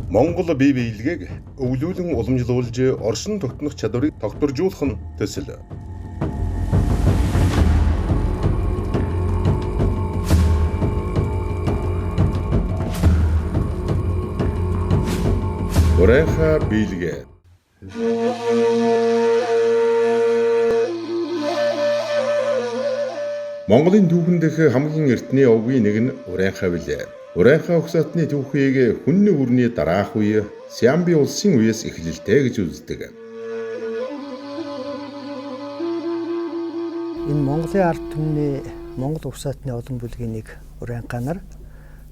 Монгол бие биелгээг өвлүүлэн уламжлуулж оршин тогтнох чадварыг тогтворжуулах нь төсөл. Урайхаа биелгээ. Монголын түүхэн дэх хамгийн эртний овгийн нэг нь Урайхаа билээ. Урайхаа угсаатны түүхийг хүнний үрний дараах үе Сямби улсын үеэс эхлэлтэй гэж үздэг. Энэ Монголын ард түмний Монгол угсаатны олон бүлгийн нэг Урайхаа нар.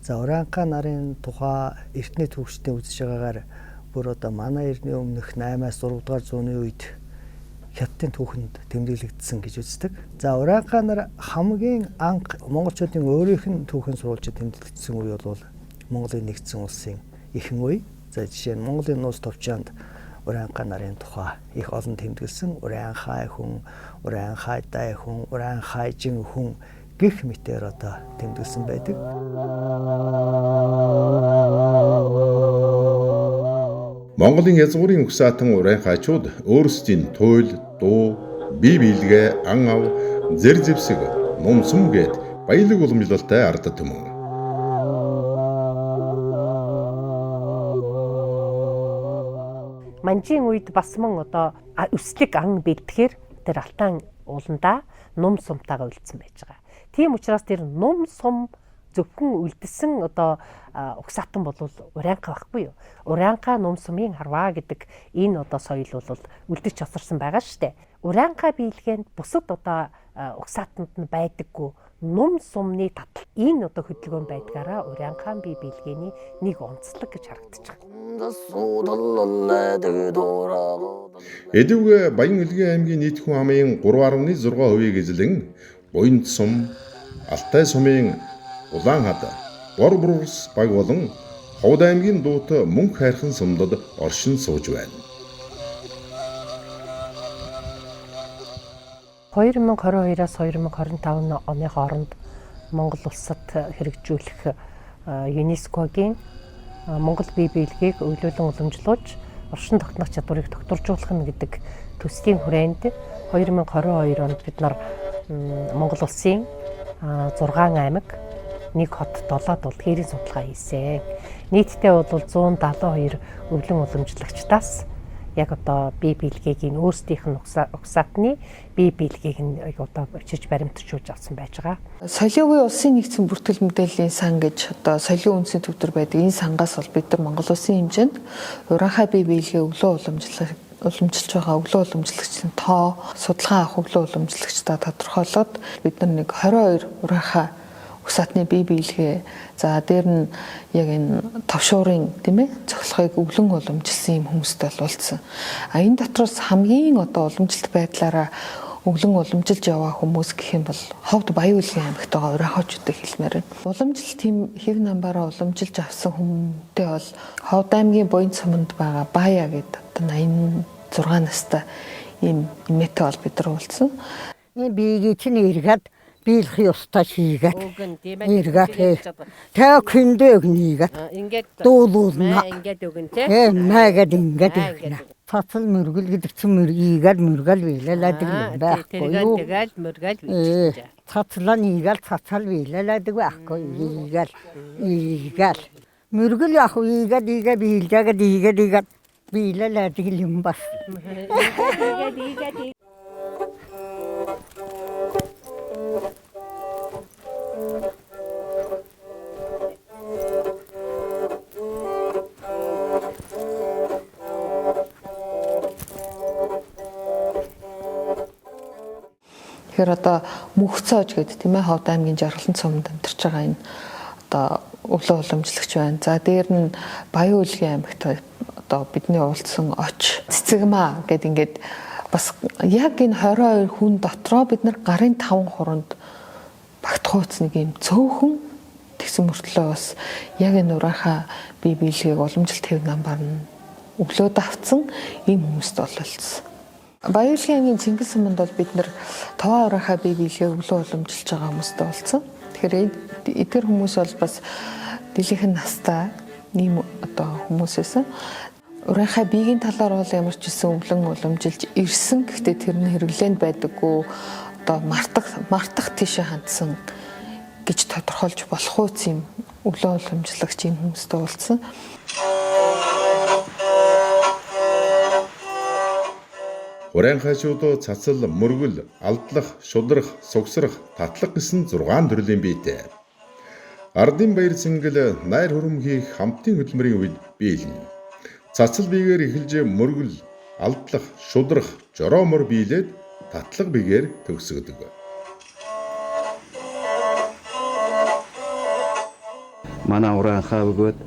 За Урайхаа нарын тухай эртний түүхчдийн үзэж байгаагаар бүр одоо манай эртний өмнөх 8-аас 6 дугаар зууны үед Хятадын түүхэнд тэмдэглэгдсэн гэж үздэг. За Урайхаа нар хамгийн анх монголчуудын өөрийнх нь түүхэн сурвалжид тэмдэглэгдсэн үе бол Монголын нэгдсэн улсын ихэнх үе. За жишээ нь Монголын нууц товчоонд Урайхаа нарын тухай их олон тэмдэглэсэн. Урайхай хүн, Урайхай дай хүн, Урайхайжин хүн гэх мэтээр одоо тэмдэглэсэн байдаг. Монголын язгуурын угсаатан урайхаачууд өөрсдийн туйл, дуу, бие биелгээ, ан ав, зэр зэвсэг, нум сум гээд баялаг уламжлалтай ард түмэн. Манжийн үед бас мөн одоо өслөг ан бэлтгэхээр тэр алтан ууландаа нум сумтайгаа үлдсэн байж байгаа. Тийм учраас тэр нум сум зөвхөн үлдсэн одоо угсаатан бол урайнхаа байхгүй юу? Урайнхаа нум сумын харваа гэдэг энэ одоо соёл бол үлдэж осорсон байгаа шүү дээ. Урайнхаа биелгээнд бусад одоо угсаатанд нь байдаггүй нум сумны татал энэ одоо хөдөлгөөн байдгаараа урайнхаа бие биелгээний нэг онцлог гэж харагдаж байгаа. Эдвг Баян-Өлгийн аймгийн нийт хүн амын 3.6%-ийг эзлэн Буянт сум, Алтай сумын Улаан хад, Бор бурус баг болон Ховд аймгийн дуут мөнх хайрхан сумдад оршин сууж байна. 2022-аас 2025 оны хооронд Монгол улсад хэрэгжүүлэх ЮНЕСКО-гийн Монгол бие биелгээг өвлөөлөн уламжлуулж оршин тогтнох чадварыг тогтворжуулах нь гэдэг төслийн хүрээнд 2022 онд бид нар Монгол улсын 6 аймаг, нэг хот 7 дулд хээрийн судалгаа хийсэн. Нийтдээ бол 172 өвлөн уламжлагчдаас яг одоо бие биелгээг нь өөрсдийнх нь угсаатны бие биелгээг нь одоо өчөж баримтжуулж авсан байж байгаа. Соёлын үеийн улсын нэгдсэн бүртгэл мэдээллийн сан гэж одоо соёлын үндсийн төвтөр байдаг. Энэ сангаас бол бид нар Монгол улсын хэмжээнд уранхай бие биелгээ өглөө уламжилж байгаа өглөө уламжлагчдын тоо, судалгаа авах өглөө уламжлагчдаа тодорхойлоод бид нар нэг 22 уранхай угсаатны бие биелгээ, за дээр нь яг энэ товшуурын тийм ээ цохилгыг өглөн уламжилсан юм хүмүүстэй бол уулзсан. А энэ дотроос хамгийн одоо уламжилт байдлаараа өглөн уламжилж яваа хүмүүс гэх юм бол Ховд Баян-Өлгийн аймагт байгаа урайхаачуудыг хэлмээр байна. Уламжилт хэв намбараа уламжилж авсан хүмүүнтэй бол Ховд аймгийн Буян суманд байгаа Бая гэдэг одоо 86 настай ийм эмээтэй бол бид нар уулзсан. Энэ биеийг чинь эргээд биелэх ёстой шийгээд. Эргээд. Тэ хүндээ өгнийгээд. Ингээд дуулуулна. Ингээд өгнө те. Маагаад ингээд өгнө. Цацал мөргөл гэдэг чинь мөргийгээд мөргөл биелэлээдэг юм байхгүй юу? Тэгэл мөргөл биелж. Цацлаа нийгээл цацал биелэлээдэг байхгүй ийгээл ийгээл. Мөргөл яг ийгээд ийгээ биелжээгээд ийгээд ийгээд биелэлээдэг юм бас. Ийгээд ийгээд. Тэгэхээр одоо Мөнхцөөж гэдэг тийм ээ Ховд аймгийн Жаргалан сумд амьдарч байгаа энэ одоо өглөө уламжлагч байна. За дээр нь Баян-Өлгийн аймагт одоо бидний уулзсан оч Цэцэгмаа гэд ингээд бас яг энэ 22 хүн дотроо бид нар гарын 5 хуранд багтахуйц нэг юм цөөхөн тэгсэн мөртлөө бас яг энэ ураахаа бие биелгээг уламжилт хэв намбар нь өглөөд авцсан ийм хүмүүст ололцсон. Баян-Өлгийн аймгийн Чингис суманд бол бид нар таваа ураахаа бие биелгээ өглөө уламжилж байгаа хүмүүстэй уулзсан. Тэгэхээр эдгэр хүмүүс бол бас дийлийнх нь настай Ийм одоо хүмүүс байсан. Уранхай биеийн талаар бол ямар ч үсэн өвлөн уламжилж ирсэн. Гэхдээ тэр нь хэрэглээнд байдаггүй одоо мартах тийшээ хандсан гэж тодорхойлж болох уу юм өвлөн уламжлагч ийм хүмүүстэй уулзсан. Уранхайчууд цацал, мөргөл, алдлах, шудрах, сугсрах, татлах гэсэн 6 төрлийн биетэй. Ардын баяр цэнгэл найр хөрөм хийх хамтын хөдөлмөрийн үед биелнэ. Цацал биегээр эхэлж мөргөл, алдлах, шудрах, жороо мор биелээд татлага биегээр төгсгөдөг. Манай ураанхай бөгөөд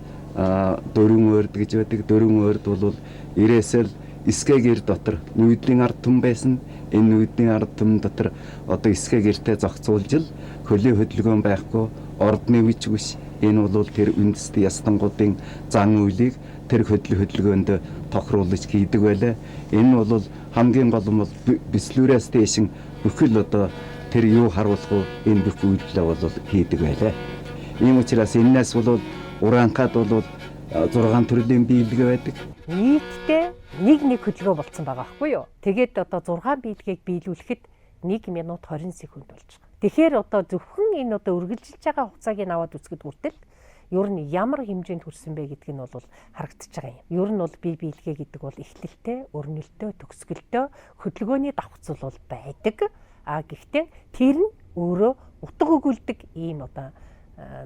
дөрвөн ойрд гэж байдаг. Дөрвөн ойрд бол ирээсэл эсгэ гэр дотор нүдлийн ард түмэн байсан. Энэ нүдлийн ард түмэн дотор одоо эсгэ гэртээ зохицуулж л хөлөө хөдөлгөөн байхгүй, ордны үеч биш. Энэ бол тэр үндэсний ястангуудын зан үйлийг тэр хөдөлгөөнд тохируулж хийдэг байлаа. Энэ бол хамгийн гол нь бол бислүүрээс дээшин бүхэл одоо тэр юу харуулах уу энэ бүх үйлдэлээ бол хийдэг байлаа. Ийм учраас энэс бол ураанхад бол 6 төрлийн биелэг байдаг. Нийтдээ нэг хөдөлгөөн болцсон байгаа байхгүй юу? Тэгээд одоо 6 биелэгийг биелүүлэхэд 1 минут 20 секунд болж байгаа. Тэгэхээр одоо зөвхөн энэ одоо үргэлжилж байгаа хугацааг нь аваад үзэхэд хүртэл ер нь ямар хэмжээнд хүрсэн бэ гэдг нь бол харагдаж байгаа юм. Ер нь бол бие биелэгээ гэдэг бол эхлэлтэй, өрнөлтөө, төгсгөлтөө хөдөлгөөний давхцал бол байдаг. А гэхдээ тэр нь өөрөө утга өгүүлдэг ийм одоо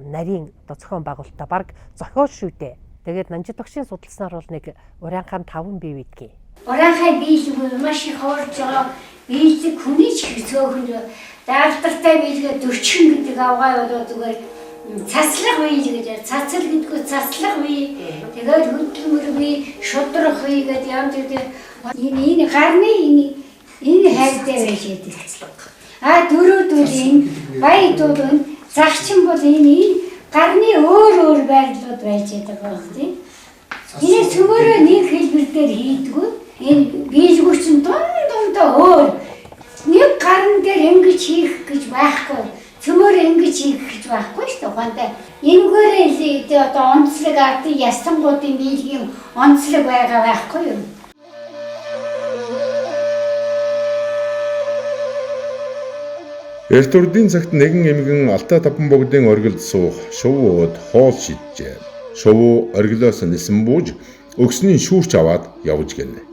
нарийн одоо зохион байгуулалтаа баг зохиол шүү дээ. Тэгээд Нанжид багшийн судалснаар бол нэг ураанхай 5 бие байдгийг. Ураанхай биелэг маш их хуурж байгаа биелэг хүний ч их цөөхөн даалдартай биелгээ 40 гэдэг авгай болоо зүгээр цацлах бие гэж цацал гэдгүү цацлах бие тэгээд хөдөлмөр бие шудрах бие гэдэг янз бүрийн энэ гарны энэ хайртай байж байдаг. А дөрөвд бол энэ баяд бол энэ загчин бол энэ гарны өөр өөр байрлалууд байж байдаг байх тийм. Энэ цөмөрөө нэг хэлбэр дээр хийдгүү. Энэ биелгүү чинь дундаа өөр. Нэг гарн дээр ингэж хийх гэж байхгүй. Цөмөр ингэж хийх гэж байхгүй шүү дээ. Ухаантай. Энэгээрээ л одоо онцлог ардын ястангуудын биелгийн онцлог байгаа байхгүй юу? Эрт урдын цагт нэгэн эмгэн Алтай таван богдын оргилд суух шувуу ууд хоол шиджээ. Шувуу оргилоос нисэн бууж өгсний шүүрч аваад явж гэнэ.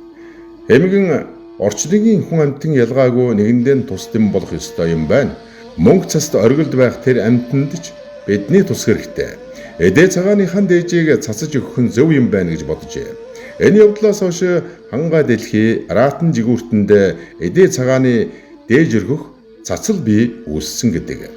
Эмгэн орчлонгийн хүн амьтан ялгаагүй нэгэндээ тусдам болох ёстой юм байна. Мөнгө цаст оргилд байх тэр амьтанд ч бидний тус хэрэгтэй. Эдээ цагааныхан дээжийг цацаж өгөх нь зөв юм байна гэж боджээ. Энэ явдлаас хойш хангаа дэлхий Ратан жигүүртэнд эдээ цагааны дээж өргөх цацал бий үүссэн гэдэг.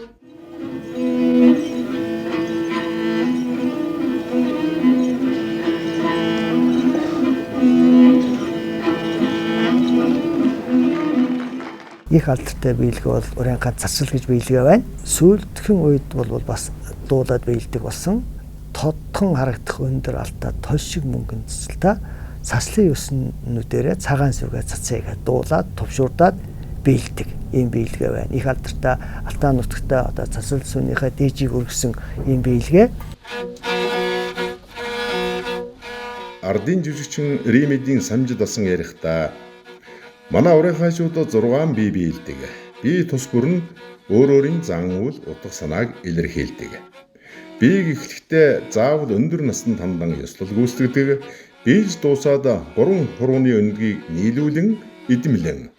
Их алдартай биелэг бол ураанхай цацал гэж биелгээ байна. Сүүлдхэн үед бол бас дуулаад биелдэг болсон. Тодхон харагдах өндөр алтаа тол шиг мөнгөн цэцэлтэй цаслын ёснүүдээрээ цагаан сүргээ цацыг дуулаад тувшуурдаад биелдэг ийм биелгээ байна. Их алдартай Алтан нутагтай одоо цацал сүнийхээ дээжийг өргөсөн ийм биелгээ. Ардын жүжигчин Римедийн самжид асан ярихдаа манай ураанхайчууд 6 бие биелдэг. Бие тус бүр нь өөр өөрийн зан үйл утга санааг илэрхийлдэг. Биеийг эхлэхдээ заавал өндөр насанд хандан ёслол гүйцэтгэдэг. Биелж дуусаад 3 хурууны өндгийг нийлүүлэн эдэмлэн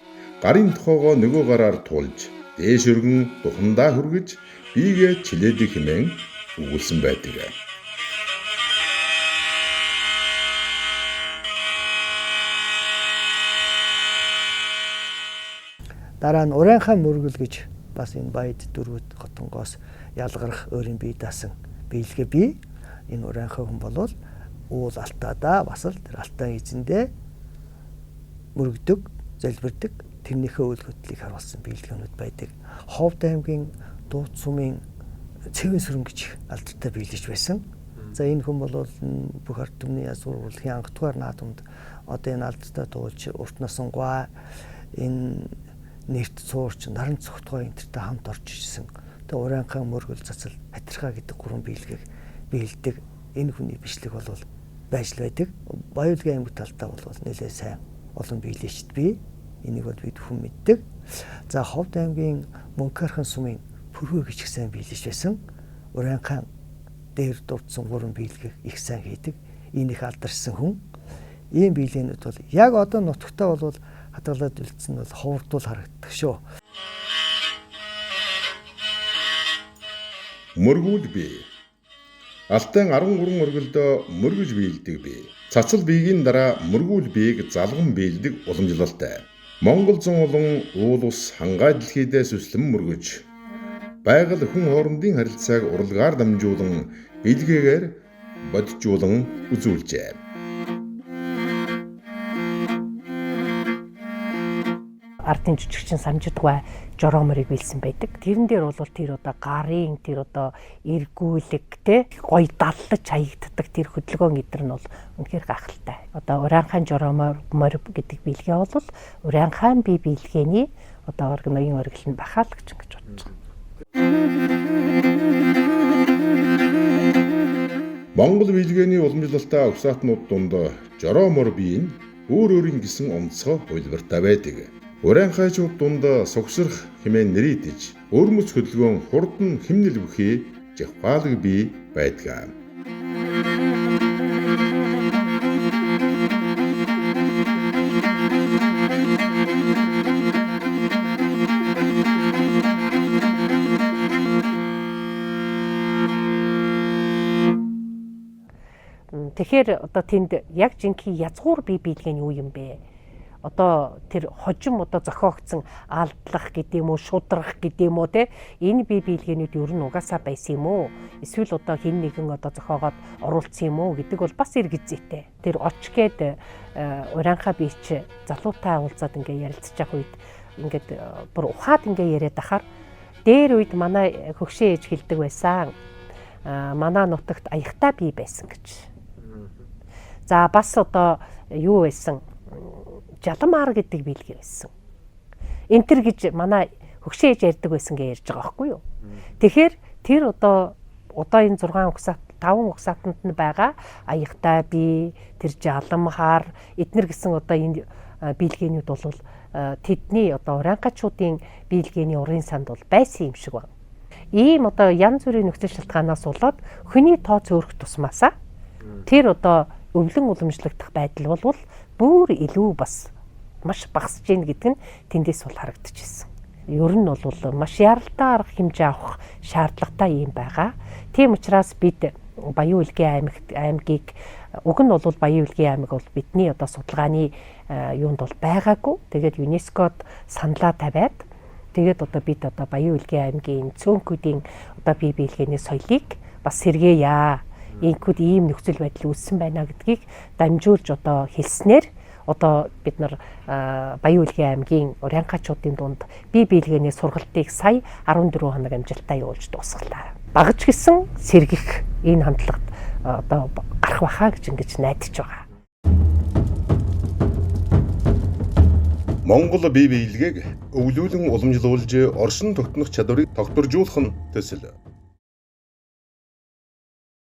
гарын тохоогоо нөгөө гараар тулж дээш өргөн духандаа хүргэж биегээ чилээдэг хэмээн өгүүлсэн байдаг. Дараа нь ураанхай мөргөл гэж бас энэ баяд дөрвөд хотонгоос ялгарх өөрийн бие даасан биелгээ бий. Энэ ураанхай хүн болвол уул алтаадаа бас л тэр алтан эзэндээ мөргөдөг, залбирдаг тэрнийхээ үйл хөдлөлийг харуулсан биелгээнүүд байдаг. Ховд аймгийн Дуут сумын Цэвэн сүрэн гэж алдартай биелэж байсан. За энэ хүн бол бүх ард түмний язгуур урлагийн анхдугаар наадамд одоо энэ алдартай дуулж урт насангуй энэ нэрт цуурч наран цогтгой энтертэй хамт орж ирсэн. Тэгээ ураанхай мөргөл цацал хатирхаа гэдэг гурван биелгээг биелдэг Энэ хүний бичлэг бол байж л байдаг. Баян аймаг талдаа бол нэлээд сайн олон биелэгчд бий. Энийг бол бид хүн мэддэг. За Ховд аймгийн Мөнхөрхэн сумын Пүрхүү гэж их сайн биелэж байсан. Урянхан дээр дурдсан гурван биелгийг их сайн хийдэг. Энэ их алдарсан хүн. Ийм биелэнүүд бол яг одоо нутагтаа бол хадгалаад үлдсэн нь бол ховордуул харагддаг шүү. Мөргүүл бие. Алтайн 13 өргөлдөө мөргөж биелдэг бие. Цацал биеийн дараа мөргүүл биеийг залган биелдэг уламжлалтай. Монгол зун олон уул ус хангай дэлхийдээ сүслэн мөргөж байгаль хүн хоорондын харилцааг урлагаар дамжуулан бэлгээгээр боджуулан үзүүлжээ. Ардын жүжигчин Самжидгай жороо морийг биелсэн байдаг. Тэрэн дээр бол тэр одоо гарын тэр одоо эргүүлэг те гоё даллаж хаягддаг тэр хөдөлгөөн эдэр нь бол үнэхээр гайхалтай. Одоо Ураанхайн жороо морь гэдэг биелгээ бол Ураанхайн бие биелгээний одоо ноён оргил нь бахаа л гэж ингэж бодож байгаа. Монгол биелгээний уламжлалтай угсаатнууд дунд жороо мор бие нь өөр өөрийн гэсэн онцгой хувилбартай байдаг. Урянхайчууд дунд сугсрах хэмээн нэрийдэж, өвөрмөц хөдөлгөөн хурдан хэмнэл бүхий жавхаалаг бие байдаг. Тэгэхээр одоо тэнд яг жинхэнэ язгуур бие биелгээ нь юу юм бэ? Одоо тэр хожим одоо зохиогдсон алдлах гэдэг юм уу, шудрах гэдэг юм уу те энэ бие биелгээнүүд ер нь угаасаа байсан юм уу? Эсвэл одоо хэн нэгэн одоо зохиогоод оруулсан юм уу гэдэг бол бас эргэцээтэй. Тэр оч гээд Ураанхай бийч залуутай уулзаад ингээ ярилцж явах үед ингээд бүр ухаад ингээ яриад ахаар дээр үед манай хөгшин ээж хэлдэг байсан. Манай нутагт аягтай бие байсан гэж. За бас одоо юу байсан? Жаламаар гэдэг биелгээ байсан. Энтер гэж манай хөгшин ээж ярьдаг байсан гэж ярьж байгаа байхгүй юу? Тэгэхээр тэр одоо энэ 6 угсаат 5 угсаатанд нь байгаа аягтай бие, тэр жалам хар эднэр гэсэн одоо энэ биелгээнүүд бол тэдний одоо ураанхачуудын биелгээний урын санд бол байсан юм шиг байна. Ийм одоо янз бүрийн нөхцөл шалтгаанаас болоод хүний тоо цөөрөх тусмаасаа тэр одоо өвлөн уламжлагдах байдал бол бүр илүү бас маш багасж гин гэдэг нь тэндээс бол харагдчихсэн. Ер нь бол маш яралтай арга хэмжээ авах шаардлагатай юм байгаа. Тийм учраас бид Баян Үлгийн аймгийг уг нь бол Баян Үлгийн аймаг бол бидний одоо судалгааны юунд бол байгаагүй. Тэгээд ЮНЕСКОд саналаа тавиад тэгээд одоо бид одоо Баян Үлгийн аймгийн цөөнхүүдийн одоо бие биелгээний соёлыг бас сэргээе. Инкүүд ийм нөхцөл байдал үүссэн байна гэдгийг дамжуулж одоо хэлснээр одоо бид нар Баян Үлгийн аймгийн ураанхачуудын дунд бие биелгээний сургалтыг сая 14 хоног амжилттай явуулж дуусгалаа. Багаж гисэн сэргэх энэ хандлагад одоо гарах байхаа гэж ингэж найдаж байгаа. Монгол бие биелгээг өвлүүлэн уламжлуулж оршин тогтнох чадварыг тогтворжуулах нь төсөл.